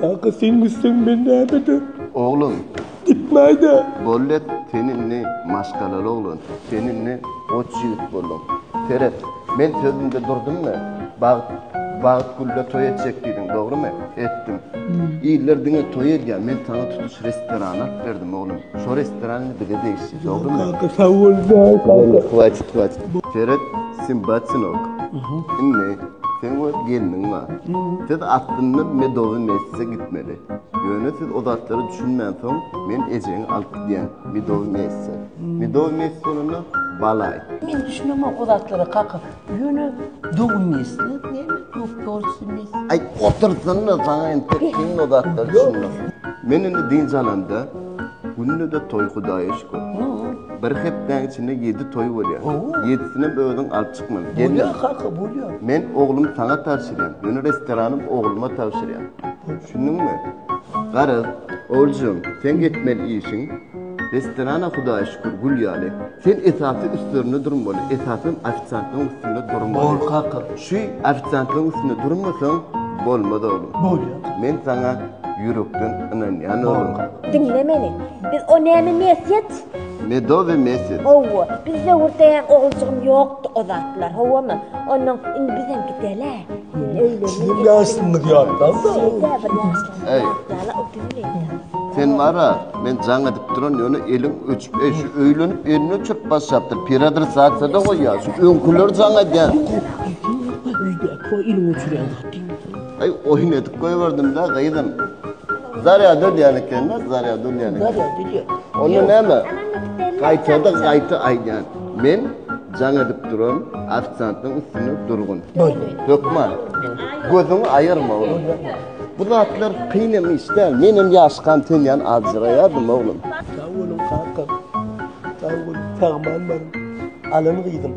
Kaka sen gitseň men näme ederin? Oglum. Gitmäýdä. Boldy sen indi maşgalaly oglan. Sen indi goç ýigit bolduň. Seret, men sözümde durdummy? Bagt, Bagt gülle toý etjek diýdiň, dogrumy? Etdim. Iller diňe toý edýär, men saňa tutuş restorany alyp berdim, oglum. Şo restoran indi bize degişli, dogrumy? Kaka sag bol, kaka. Hwatit, hwatit. Seret, Simbat synok. Indi seň öz gelniň bar. Siz aslynda medowy mesise gitmeli. Ýöne siz o zatlara düşünmänsoň, men ejeňi alyp gidýän medowy mesise. Medowy mesis bolanda balaý. Men düşünemok o zatlara kaka. Ýöne dogumesli näme doktorsymy? Aý otursana saňa entek kyn o zatlar düşünmek. Men indi dynç alanda günde-de toý hudaýa şükür. Bir hepdäň içinde ýedi toý bolýar. Ýedisinem özüň alyp çykmaly. Bolýar kaka bolýar. Men oglumy saňa tabşyrýan. Ýöne restoranym ogluma tabşyrýan. Düşündiňmi? Garaz, oguljygym, seň etmeli işiň restorana hudaýa şükür gül ýaly. Sen esasy üstlerinde durmaly, esasam ofisiantlaryň üstünde durmaly. Bor kaka. Şu ofisiantlaryň üstünde durmasaň bolmaz oglum. Bolýar. Men saňa ýürekden ynanýan oglum. Diňle meni. Biz o näme mesýet? Medowy mesýet. Howwa, biz döwürdeýän oguljygym ýokdy o zatlar, howwamy? Onnoň indi bizem gidelä. Sizem ýaşlygyňyzy ýatlaň-da. Şeýdä bir ýaşlygymyzy ýatlaly, o diňle. Sen bar-a, men jaň edip duran, ýöne eliň öçüp, eý, şu öýlenip elini öçürip başlapdyr, peradresasiýada goýýar, şu öňküler jaň edýär. Öýdäki o eliňi öçürýän zat diýmesene. Aý, oýun edip goýberdim-dä, gyzym. Zarýad ölýän eken-dä, zarýad ölýän eken. Zarýad ölýär. Onda näme? Gaýta-da gaýta aýdýan. Men jaň edip duran ofisiantlaryň üstünde durgun. Hökman. Gözüňi aýyrma oglum. Bu zatlar kyn hem iş däl. Men hem ýaşkam sen ýaly aljyraýardym oglum. Sag boluň kakam. Sag boluň, sagman baryň. Alan gyzym,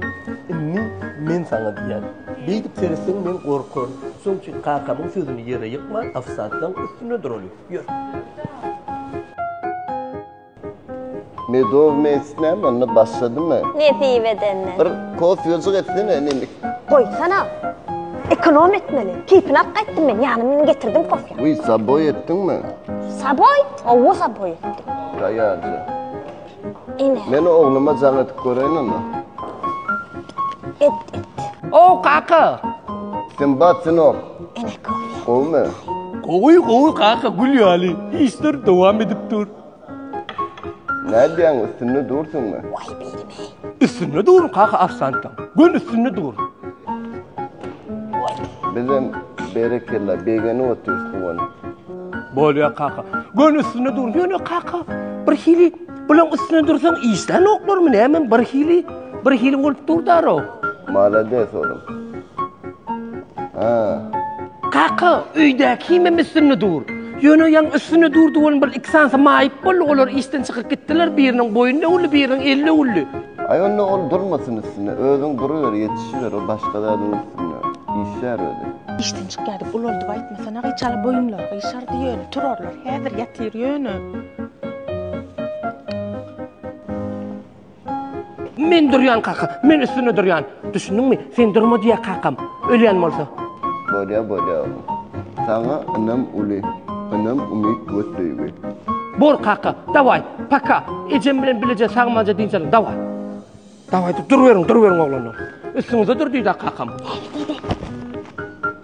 indi men saňa diýýän. Beýdip seretseň men gorkaryn. Şoň üçin kakamyň sözüni ýere ýykman, ofisiantlaryň üstünde duraly. Ýör. Medow mesjit näme onda başladymy? Nesip edende. Bir kofýajyk etsene inim. Goýsana. Ekonom etmeli. Keýpini alyp gaýtdym men. Ýanym bilen getirdim kofýa. Wiý, saboý etdiňmi? Saboý? Hawa, saboý etdim. Taýýarja. Ine. Men ogluma jaň edip göreýin onda. Et, et. O kaka. Simbat synok. Ine kofýa. Gowumy? Gowy, gowy kaka, gül ýaly. Işler dowam edip dur. Nädýäň üstünde dursuňmy? Waý bilim-eý. Üstünde durun kaka ofisiantlaň. Gön üstünde dur. Bizem berekella begenip otyrys guwanyp. Bolýa kaka. Gön üstünde dur. Ýöne kaka bir hili bulaň üstünde dursaň işlänoklarmy näme bir hili bir hili bolup dur daro. Malades oglum. Ha. Kaka öýdäki himem üstünde dur. Ýöne ýaň üstünde durdy welin bir iki sanysy maýyp boldy olar işden çykyp gitdiler biriniň boýny döwüldi biriniň eli döwüldi. Aý onda ol durmasyn üstünde özüň duruber ýetişiber o başga zadyň üstünde işlär özi. Işden çykýardy ulaldyp aýtmasana gyçala boýunlary gyşardy ýöne turarlar häzir ýatyr ýöne. Men durýan kaka, men üstünde durýan. Düşündiňmi? Sen durma diýýär kakam. Ölýän bolsa. Bolýa bolýa oglum. Saňa ynam uly. Ynam umyt we söýgi. Bor kaka, dawaý, paka. Ejem bilen bileje sagmanja dynç alyň, dawaý. Dawaý dur beriň, dur beriň oglanlar. Üstüňizde dur diýdi kakam.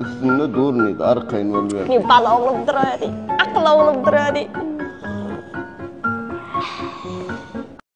Üstünde dur diýdi, arkaýyn boluber. Men bala oglum durar, akyl oglum durar.